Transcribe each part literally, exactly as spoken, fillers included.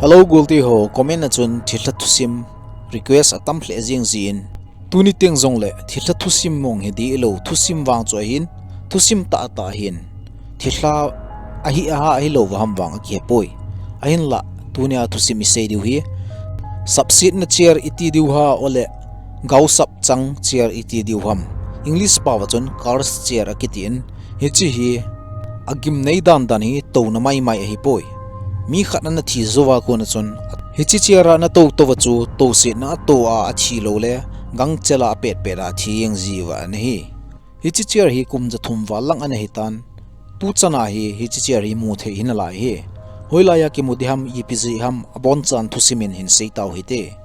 Hello, golte ho, comment a chun thilha thusim request atam lheh jing jin. Tuni teng jongle thilha thusim mong hi dih lou, thusim vang chu ahin, thusim tahtah ahin. Thilha ahi a ha ahi lou va ham vang akihe poi. Ahinla, tunia thusim isei diu hi sapsetna chair iti diu ham, ole gaosap chang chair iti diu ham. English pao a chun curse chair akiti in, hiche hi agimnei dan dan hi touna maimai ahi poi. Mi khat ana thi jou va kon a chun, hiche chair a ana tou tou va chu, tousetna a tou a athi lou le, gangchel a apet pet a athi jeng ji uva ana hi. Hiche chair hi kum ja thum val lang ana hitan, tuchan a hi hiche chair hi mu thei hina lai hi. Hoilai a kimu ding ham, ipi jeh ham, abonchan thusim in hin sei tau hite.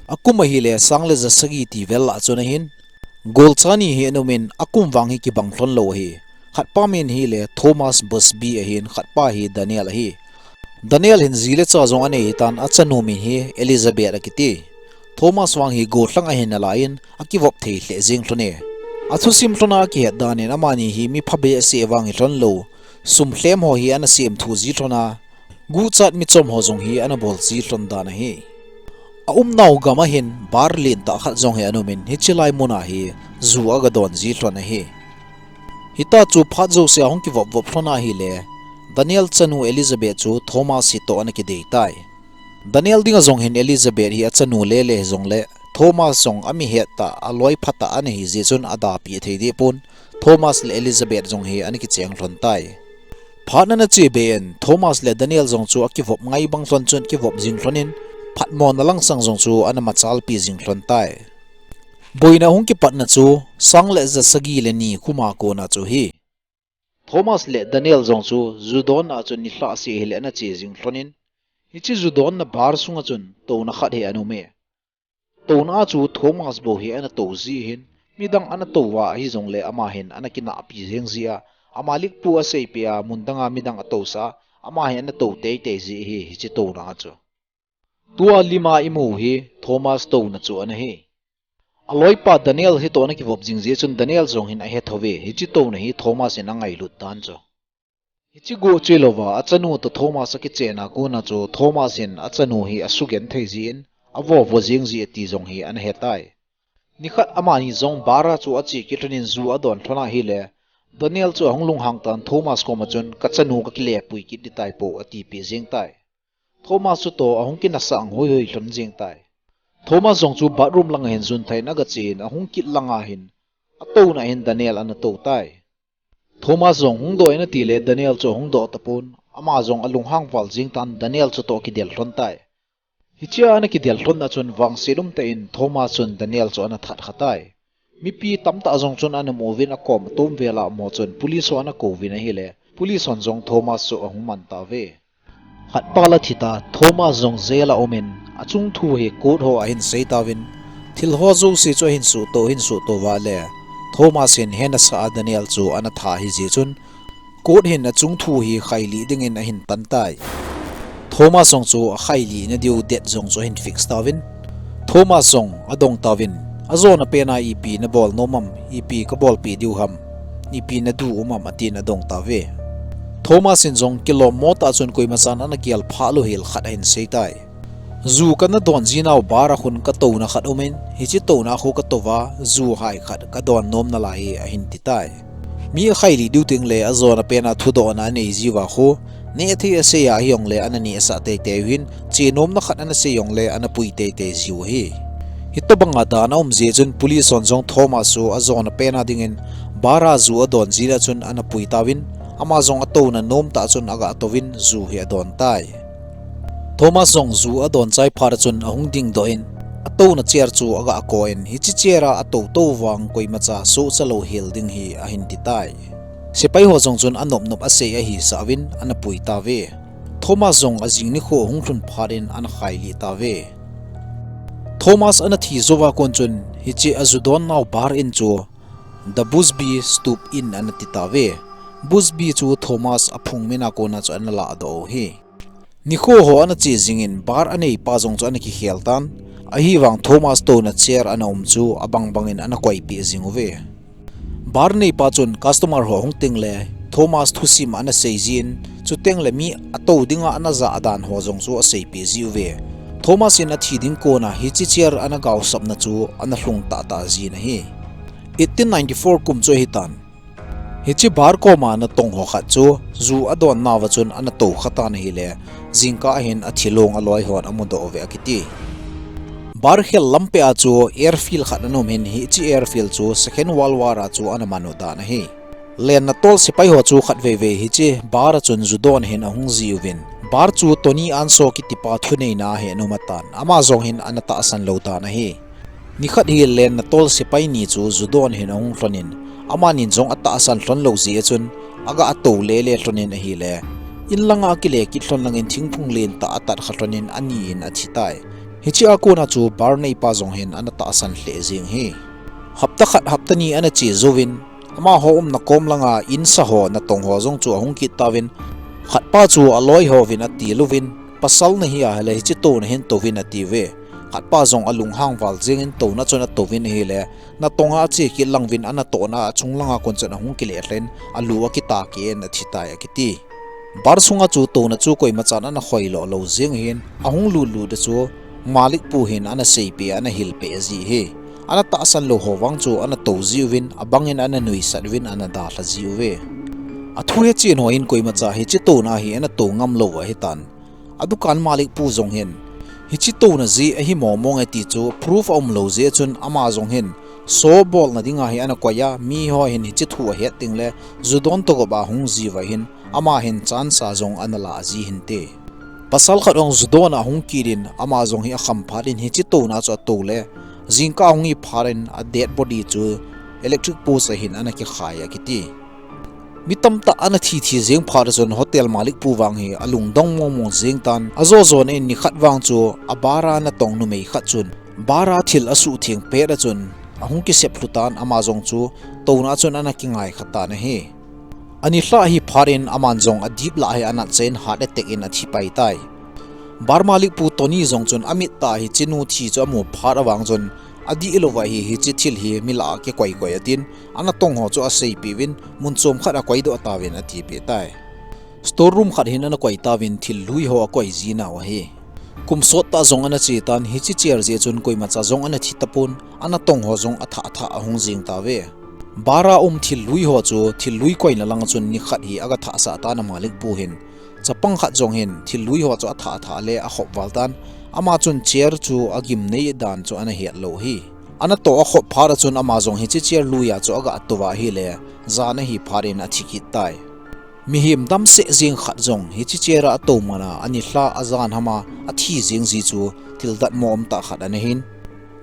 Akum ahile sang le ja sagi ti vel lah chun ahin, golcha ni hi ana um in, akum vang hi kibang lhon lou ahi. Khatpa min hi le Thomas Busby ahin, khatpa hi Daniel ahi. Daniel hin ji le cha jong anei hitan, achanu min hi Elizabeth akiti. Thomas vang hi gollhang ahin, alai in akivop thei lheh jeng lhon e. Athusim lhon a akihet dan in, amani hi mi phabep seh vang hi lhon lou, sum lhem ho hi ana sem thu ji lhon a, guchat mi chom ho jong hi ana bol ji lhon dan ahi. Aumnau gam ahin bar lentah khat jong hi ana um in, hiche lai mun a hi ju aga don ji lhon ahi. Hita chu phat jouse a hung kivop vop lhon ahile, Daniel chanu Elizabeth chu Thomas hi toh ana kidei tai. Daniel dinga jong hin Elizabeth hi achanu lele hijongle, Thomas jong ami hettah, aloi phatah ana hi jeh chun adapi thei deh pon, Thomas le Elizabeth jong hi ana kicheng lhon tai. Phat ana che be in, Thomas le Daniel jong chu akivop ngai bang lhon chun kivop jing lhon in, phatmona langsang jong chu ana machalpi jing lhon tai. Boina hung kipatna chu sang le ja sagi le ni kum a kon a chu hi. Thomas le Daniel jong chu ju don a chun nilhah seh hile ana che jing lhon in, hiche ju donna bar sunga chun touna khat hi ana um e. Touna a chu Thomas bou hi ana tou ji ahin, midang ana tou va ahi jongle ama hin ana kinahpi jeng ji a, ama likpu aseipeh a, mun dang a midang atousah a, ama hin ana tou teitei ji ahi, hiche touna a chu. Tua lima imu hi Thomas touna chu ana hi. Aloipa Daniel hi toh ana kivop jing jeh chun Daniel jong hin ahe thou ve, hiche touna hi Thomas in angailut tan chu. Hiche goche louva, achanu toh Thomas akichen a kon a chu Thomas hin achanu hi asugenthei jin, avovo jing ji ati jong hi ana he tai. Nikhat amani jong bar a chu ache kit lhon in ju adon lhon ahile, Daniel chu ahung lunghang tan Thomas koma chun, "Kachanu kakile pui kit ding tai po," atipeh jeng tai. Thomas chu toh ahung kinasah hoi hoi lhon jeng tai. Thomas jong chu bathroom langa hin junthei in agache in ahung kit langa hin, atouna hin Daniel ana tou tai. Thomas jong hung doh in atile Daniel chu ahung doh tapon, ama jong alunghang val jeng tan Daniel chu toh kidel lhon tai. Hichea ana kidel lhon a chun vangset umtah in Thomas chun Daniel chu ana that kha tai. Mipi tamtah jong chun ana mu uvin akom atom vel a amaho chun police ho ana kou uvin ahile, police hon jong Thomas chu ahung man tauve. Khatpa la thi ta, Thomas jong jail a um in, achung thu hi court ho ahin sei tauvin, thil ho jouse chu ahin suhto, ahin suhto uva le, Thomas hin hena sa a Daniel chu ana that ahi jeh chun, court hin achung thu hi khailih dingin ahin tan tai. Thomas jong chu akhailih na diu date jong chu ahin fix tauvin, Thomas jong adong tauvin, "Ajona pen a ipi nabol nom am, ipi kabolpeh diu ham, ipi nadu um am," atin adong tauve. Thomas in jong kilom mo tah chun koima chan ana gel phah lou hel khat ahin sei tai. "Ju kana don jinau bar a khun katouna khat um in, hiche touna khu katou va, ju hai khat kadon nom nalai e," ahin ti tai. Mi akhailih diu teng le ajona pen a thudohna anei jiu va khu, neh thei asei a hijongle ana nehsah teitei u hin, che nomna khat ana sei jongle ana pui teitei jiu ahi. Hitobanga dan aum jeh chun police hon jong Thomas chu ajona pen a dingin bar a ju adon jin a chun ana pui tauvin, ama jong atouna nom tah chun aga touvin ju hi adon tai. Thomas jong ju adon chai phat a chun ahung dingdoh in, atouna chair chu aga ko in, hiche chair a atou tou vang koimacha sohcha lou hel ding hi ahin ti tai. Sepai ho jong chun anop nop asei ahisah uvin ana pui tauve. Thomas jong ajing nikho hung lhun phat in ana khailih tauve. Thomas ana thi jou va kon chun hiche aju don nau bar in chu The Busby Stoop Inn ana ti tauve. Busby chu Thomas aphung min a kon a chu ana ladoh u ahi. Nikho ho ana che jing in bar aneipa jong chu ana kikhel tan. Ahivang Thomas touna chair ana um chu abang bang in ana koipeh jing uve. Bar neipa chun customer ho ahung teng le, Thomas thusim ana sei jin, chuteng le mi atou dinga ana ja dan ho jong chu asei peh jiuve. Thomas in athi ding kona hiche chair ana gaosapna chu ana lhung tahtah jin ahi. Eighteen ninety-four kum chu ahitan. Hiche bar koma natong ho khat chu ju adon nauva chun ana tou khatan ahile, jingkah hin athilong aloi hon amudoh uve akiti. Bar khel lampeh a chu airfield khat ana um in, hiche airfield chu Second World War a chu ana man u dan ahi. Lenna tol sepai ho chu khatvei vei hiche bar a chun ju don hin ahung jiuvin, bar chu Tony Anso kitipa thuneina ahin um atan, ama jong hin ana tahsan lou tan ahi. Nikhat hi lenna tol sepai ni chu ju don hin ahung lhonin, amanin jong atahsan lhon lou jeh a chun, aga atou lele lhonin ahile, in langa akile kit lhon langin thingphung lentah atat kha lhonin ani in athi tai. Hiche a kona chu bar neipa jong hin ana tahsan lheh jeng hi. Hapta khat hapta ni ana che jouvin, amaho umna kom langa in sa ho natong ho jong chu ahung kit tauvin, khatpa chu aloi hovin atil uvin, pasal nahi ahile hiche touna hin touvin atiuve. Khatpa jong alunghang val jengin touna chun atouvin ahile, natonga ache kit languvin anatohna achung langa kon chun ahung kile lhen, alu akitah keh in athi tai akiti. Bar sunga chu touna chu koimachan ana khoilo lou jeng ahin, ahung lut lut a chu Malik pu hin ana seipeh, ana hilpeh ji hi. Ana tahsan lou ho vang chu ana tou jiuvin, abangin ana nuisat uvin ana dalha jiuve. Athu hechen ho hin koimacha hiche touna hi ana tou ngam lou ahitan. Adukan malik pu jong hin, hiche touna jeh ahi mong mong e ti chu proof aum lou jeh a chun ama jong hin, so bolna dinga hi ana koi a, miho hin hiche thu ahet tengle, ju don togop a hung jiuva hin, ama hin chance a jong ana la ji hinte. Pasal khat jong ju don a hung kit in, ama jong hi akham phat in hiche touna chu atoule, jingkah hung hi phat in a dead body chu electric post a hin ana kikhai akiti. Mi tamtah ana thi thi jeng phat a chun hotel malik pu vang hi alungdong mong mong jeng tan, ajo jona in nikhat vang chu a bar a natong numei khat chun bar a thil asuhtheng pet a chun ahung kisep lhu tan, ama jong chu touna chun ana kingai kha tan ahi. Anilhah hi phat in aman jong adip lah hi anat cheh in heart attack in athi pai tai. Bar malik pu Tony jong chun amit tah hiche nu thi chu amu phat a vang chun adih louva hi hiche thil hi mi lah a kikoi koi atin, anatong ho chu aseipeh uvin, mun chom khat akoi doh tauvin atipeh tai. Store room khat hin ana koi tauvin thil lui ho akoi ji nau ahi. Kum sot tah jong ana che tan, hiche chair jeh a chun koimacha jong ana thi tapon, anatong ho jong athah thah ahung jeng tauve. Bar a um thil lui ho chu thil lui koina langa chun nikhat hi aga thahsah tan a malik pu hin. Chapang khat jong hin thil lui ho chu athah thah le akhop val tan, ama chun chair chu agimnei dan chu ana het lou hi. Anatoh akhop phat a chun ama jong hiche chair lui a chu aga touva ahile, jan ahi phat in athi kit tai. Mihem damseh jeng khat jong hiche chair a atou man a, anilhah ajan ham a athi jeng ji chu thil datmo umtah khat ana hin.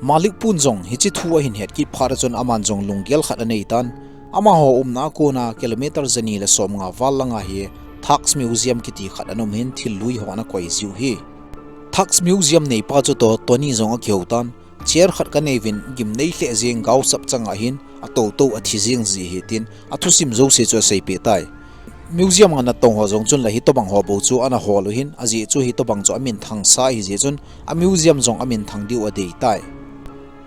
Malik pun jong hiche thu ahin het kit phat a chun aman jong lunggel khat anei tan. Amaho umna a kona kilometer jani le somnga val langa hi Thaks Museum kiti khat ana um hin thil lui ho ana koi jiu hi. Thaks Museum neipa chutoh Tony jong akihou tan. Chair khat kanei uvin gimnei lheh jeng gaosap chang ahin, atou tou athi jeng ji ahi tin, athusim jouse chu aseipeh tai. Museum a natong ho jong chun la hitobang ho bou chu ana hol u hin, ajeh chu hitobang chu aminthang sa ahi jeh chun, a museum jong aminthang diu adei tai.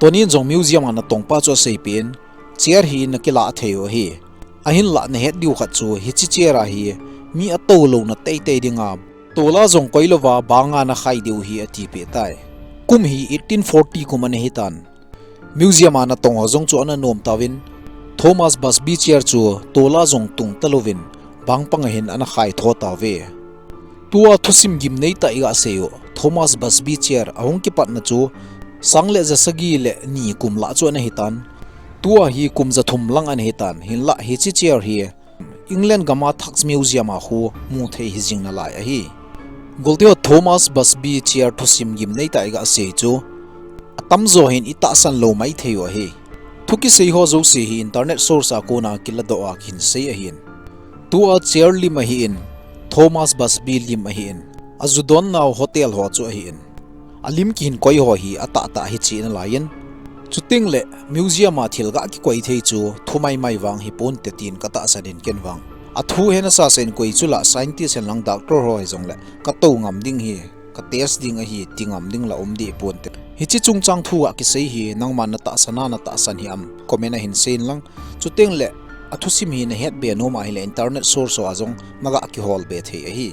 Tony in jong museum a natong pa chu aseipeh in, chair hi nakilah thei u ahi. Ahinlah nahet diu khat chu hiche chair a hi mi atou louna teitei dinga, tola jong koi louva banga nakhai diu hi atipeh tai. Kum hi eighteen forty kum ana hitan. Museum a natong ho jong chu ana nom tauvin, Thomas Busby chair chu tola jong tung talouvin, bang panga hin ana khai tho tauve. Tua thusim gimnei tah iga sei u, Thomas Busby chair ahung kipatna chu sang le jasagi le ni kum lah chu ana hitan. Tua hi kum jathum lang ana hitan, hinlah hiche chair hi England gam a Thaks Museum a khu mu thei hi jing nalai ahi. Goltiho Thomas Busby chair thusim gimnei tah iga sei chu, atamjo hin itahsan lou maithei u ahi. Thu kisei ho jouse hi internet source a kona kiladoh a kihin sei ahin. Tua chair lim ahin, Thomas Busby lim ahin, aju don nau hotel ho chu ahin. Alim kihin koi ho hi atahtah hiche nalai in. Chuteng le museum a thil ga kikoi thei chu thu maimai vang hiponte tin katahsan in ken vang. Athu hi nasasa in koi chu la scientist hen lang doctor ho hijongle katou ngam ding hi, ka test ding ahi ti ngam ding la um deh ponte. Hiche chungchang thu ga kisei hi nangman natahsan a natahsan hi am comment a hin sei in lang. Chuteng le Athusim hi nahet be nom ahile internet source ho a jong naga kihol be thei ahi.